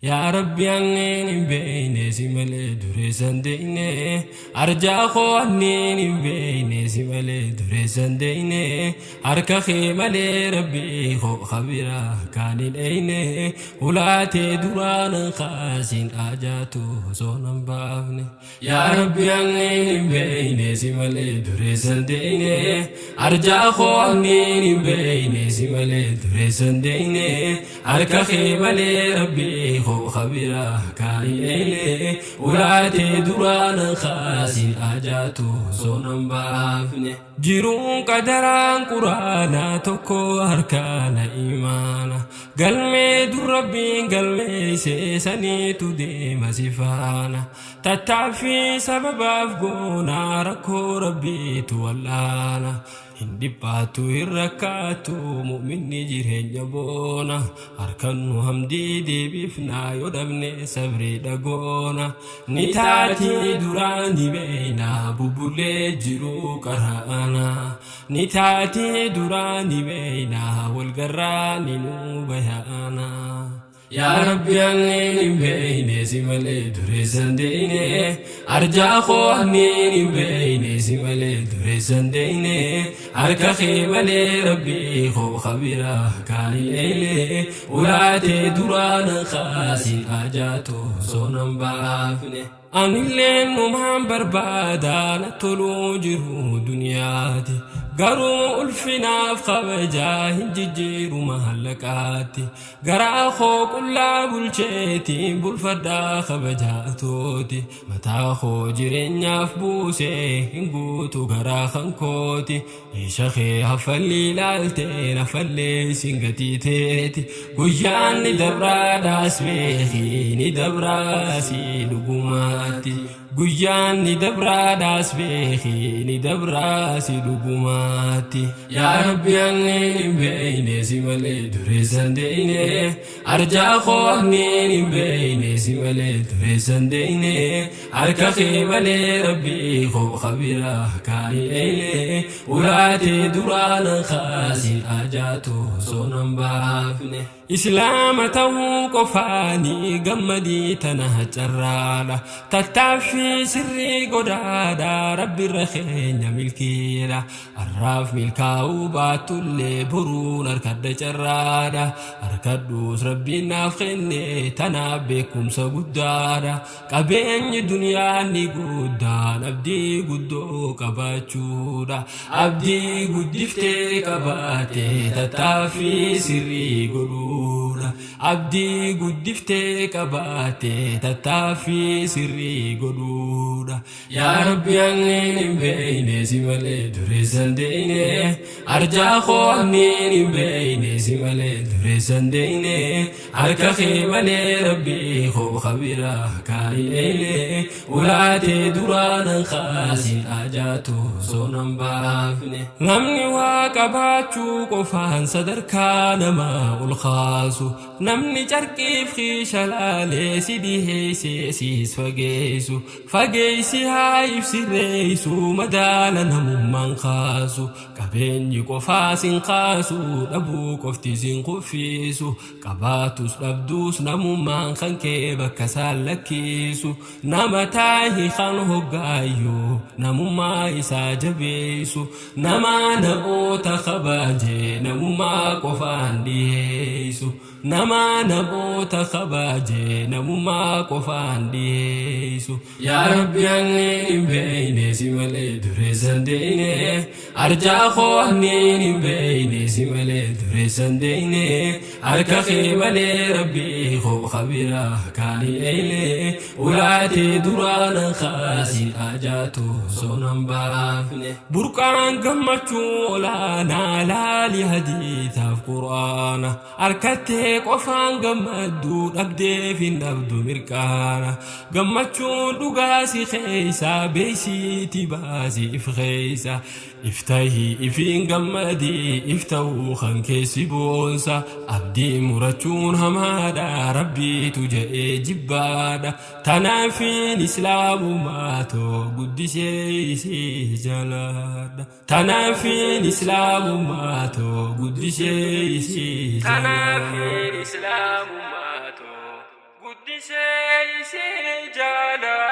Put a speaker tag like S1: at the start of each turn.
S1: Yaa Rabbi anneen hin beeyne si malee dureessan deeyne, arjaa koo anneen hin beeyne si malee dureessan deeyne, harka kee malee Rabbii koo kabiraa kaan hin eeyne, ulaatee duraan kaasin ajaatu osoo nan baafne. Yaa Rabbi anneen hin beeyne si malee dureessan deeyne, arjaa koo anneen hin beeyne si malee dureessan deeyne, harka kee malee Rabbii koo kabiraa kaan hin eeyne, ulaatee duraan kaasin ajaatu osoo nan baafne. Jiruun qadaraan quraanaa tokko harkaana imaana, galmee dur Rabbiin galmeessee saniitu deema si faana. Tattaaffii sababaaf goonaa rakkoo Rabbiitu wal'aana. Hin dhiphaatu hin rakkaatu mu'minni jireenya boona, harkannu hamdii deebifnaa yoo dhabne sabrii dhagoona. Ni taatii duraa ni beeyna bubbullee jiruu qara'ana, ni taatii duraa ni beeyna walgarraa ni nuu baya'ana. Yaa Rabbi anneen hin beeyne si malee dureessan deeyne, arjaa koo anneen hin beeyne si malee dureessan deeyne, harka kee malee Rabbii koo kabiraa kaan hin eeyne, ulaatee duraan kaasin ajaatu osoo nan baafne. Anillee numaan barbaada na toluu jiru duniyaati, garuu ulfinaaf kabajaa hin jijjiiru mahallaqaatti. Garaa koo qullaa bulcheetiin bulfadhaa kabajaatooti, mataa koo jireenyaaf buusee hin guutu garaa kan kooti. Meesha kee haffalli ilaaltee nafallee isin gatii teeti, guyyaan ni dabraadhaas beeki ni dabraasi dhugumaatti, guyyaan ni dabraadhaas beeki ni dabraasi dhugumaatti. Yaa Rabbi anneen hin beeyne si malee dureessan deeyne, arjaa koo anneen hin beeyne si malee dureessan deeyne, harka kee malee Rabbii koo kabiraa kaan hin eeyne, ulaatee duraan kaasin ajaatu osoo nan baafne. Islaama ta'uu qofaanii gammadii tana carraadha, tattaaffii sirrii godhaadha Rabbirra keenya milkiidha. Har'aaf milkaa'uu baatullee boruun harkadha carraadha, harkadhuus Rabbiin naaf kenne tanaaf beekumsa guddaadha. Qabeenyi duniyaa ni guddaan abdii guddoo qabaachuudha, abdii guddiftee qabaate tattaaffii sirrii godhuudha, abdii guddiftee qabaate tattaaffii sirrii godhuudha. Yaa Rabbi anneen hin beeyne si malee dureessan deeyne, arjaa koo anneen hin beeyne si malee dureessan deeyne, harka kee malee Rabbii koo kabiraa kaan hin eeyne, ulaatee duraan kaasin ajaatu osoo nan baafne. Namni waa qabaachuu qofaan sadarkaa namaa ol kaasu, namni carqiif kiisha laalee si dhiheessee siis fageessu, fageessi haa ibsirreessu madaala namummaan kaasu. Qabeenyi qofaa sin kaasu dhabuu qofti sin kuffisu, qabaatus dhabduus namummaan kan kee bakka isaan lakkisu. Nama taahi kan hoggaayyuu namummaa isaa jabeessu, nama namoota kabaje namummaa qofaan dhiyeessu, nama namoota kabaje namummaa qofaan dhiyeessu. Yaa Rabbi anneen hin beeyne si malee dureessan deeyne, arjaa koo anneen hin beeyne si malee dureessan deeyne, harka kee malee Rabbii koo kabiraa kaan hin eeyne, ulaatee duraan kaasin ajaatu osoo nan baafne. Burqaan gammachuu olaanaa laali hadiisaaf quraana, harkattee qofaan gammadduu dhabdeef hin dhabdu mirqaana. Gammachuun dhugaa si keessa beeysiiti baasi if keessa, iftahii ifiin gammadii iftahuu kan keessi boonsa. Abdii murachuun hamaadha Rabbiitu jedhee jibbaadha, tanaafiin islaamumaatoo guddisee isii jalaadha, tanaafiin islaamumaatoo guddisee isii jalaadha. Guddisee isii jaaladha.